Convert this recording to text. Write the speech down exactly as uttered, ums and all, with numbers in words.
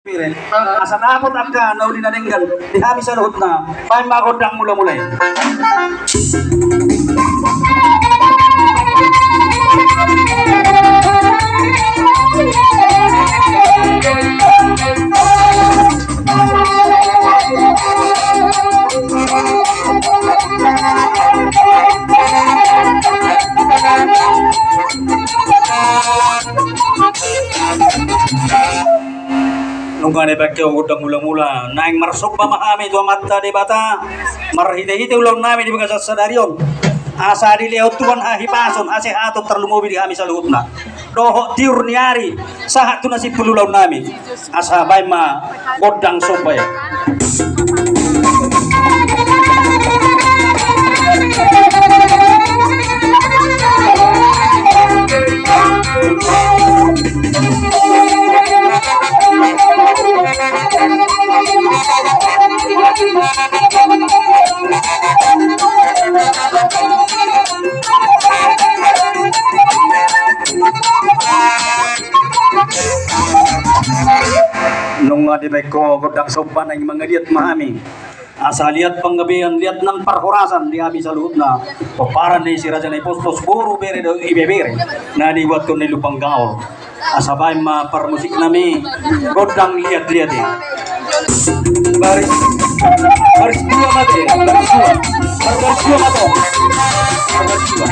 Asa dapot angka na uli na denggan di hami saluhutna, baen ma gondang mula-mula i. Nunga dibaen gondang mula-mula, naeng marsomba ma hami tu Amanta Debata marhite-hite ulaonnami di bagasan sadari on, asa dilehon Tuhan hahipason, hasehaton, tarlumobi di hami saluhutna dohot tiur ni ari sahat tu na simpul ulaonnami. Asa baen ma gondang somba i. Nunga dibaen ho gondang somba, naeng mangaliat ma hami. Asa liat panggabean, liat nang parhorasan di hami saluhutna, pomparan ni Si Raja Naipospos, boru, bere dohot ibebere na nibuathon ni Lumban Gaol. Asa baen ma parmusiknami gondang liat-liat i. Baris, baris dua ma te, baris dua. Baris dua ma te. Baris dua.